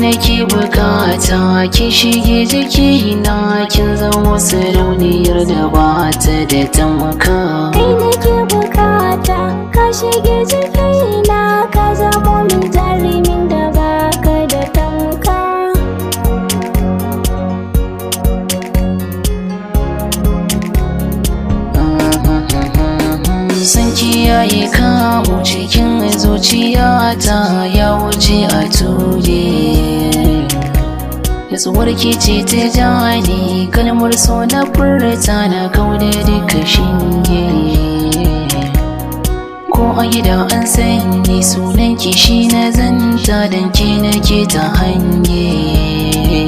nake bukata, ki shige jikina, kin zama sarauniyar da ba ta da tamka. Kai nake bukata, ka shige jikina, ka zamo min jarumin da baka da tamka. San kiyaye kamu cikin zuciyata ya wuce a ture. Yatsuwar ki ce ta jani kalmar so na furta na kauda duka shinge. Ko a gida an sani sunan ki shi na zanta dan ke nake ta hange.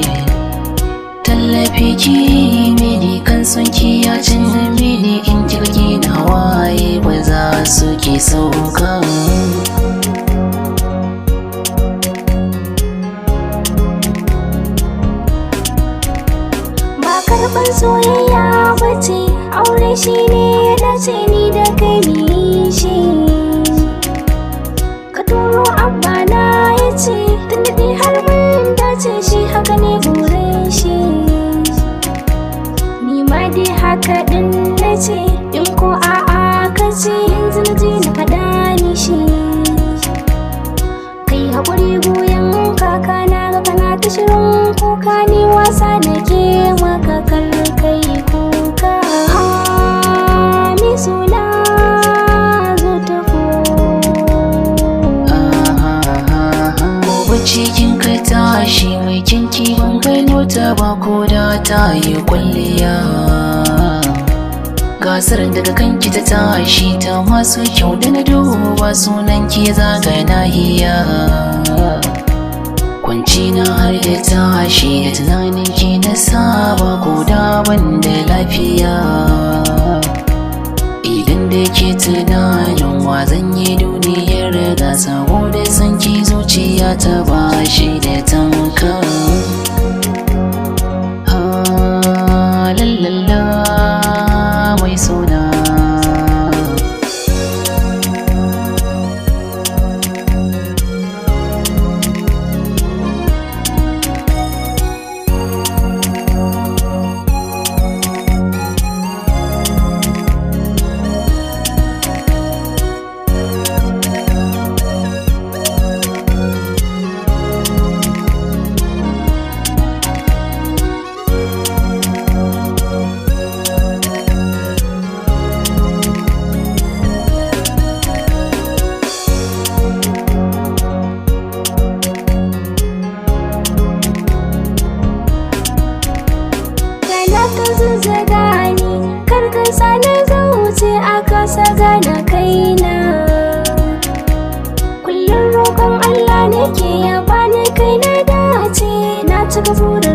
Tallafi ki mini kan son ki ya cin mini in kirki na waye ba za su ki sauka. Ba karɓar soyayya bace, aure shi ne ya dace ni da kai mu yi shi. Ka turo abba na ya ce, tun da dai har mun dace shi haka ne burin shi. Ni ma dai haka ɗin na ce, in ko a'a ka ce yanzu na je na faɗa ni shi. Kai haƙuri goyon kaka na ga kana ta shirin kuka ni wasa nake maka kar kai kuka. Mi suna zo tafo. Gobe cikin ka tashi mai kinki ban gano ta ba ko da ta yi kwalliya. Gasar daga kanki ta tashi ta masu kyau da na duba sunan ki zaga nahiya. Kwanci na har da tashi da tunanin ki na saba ko da ban da lafiya. Idan da ke tunanin wa zan yi duniyar ga saboda san ki zuciya ta bashi da tamka. Ah, la mai suna. Kana ta zuzzaga ni, kar ka sa na zauce a kasa gane kaina. Kullum roƙon Allah nake ya bani kai na dace, na cika burin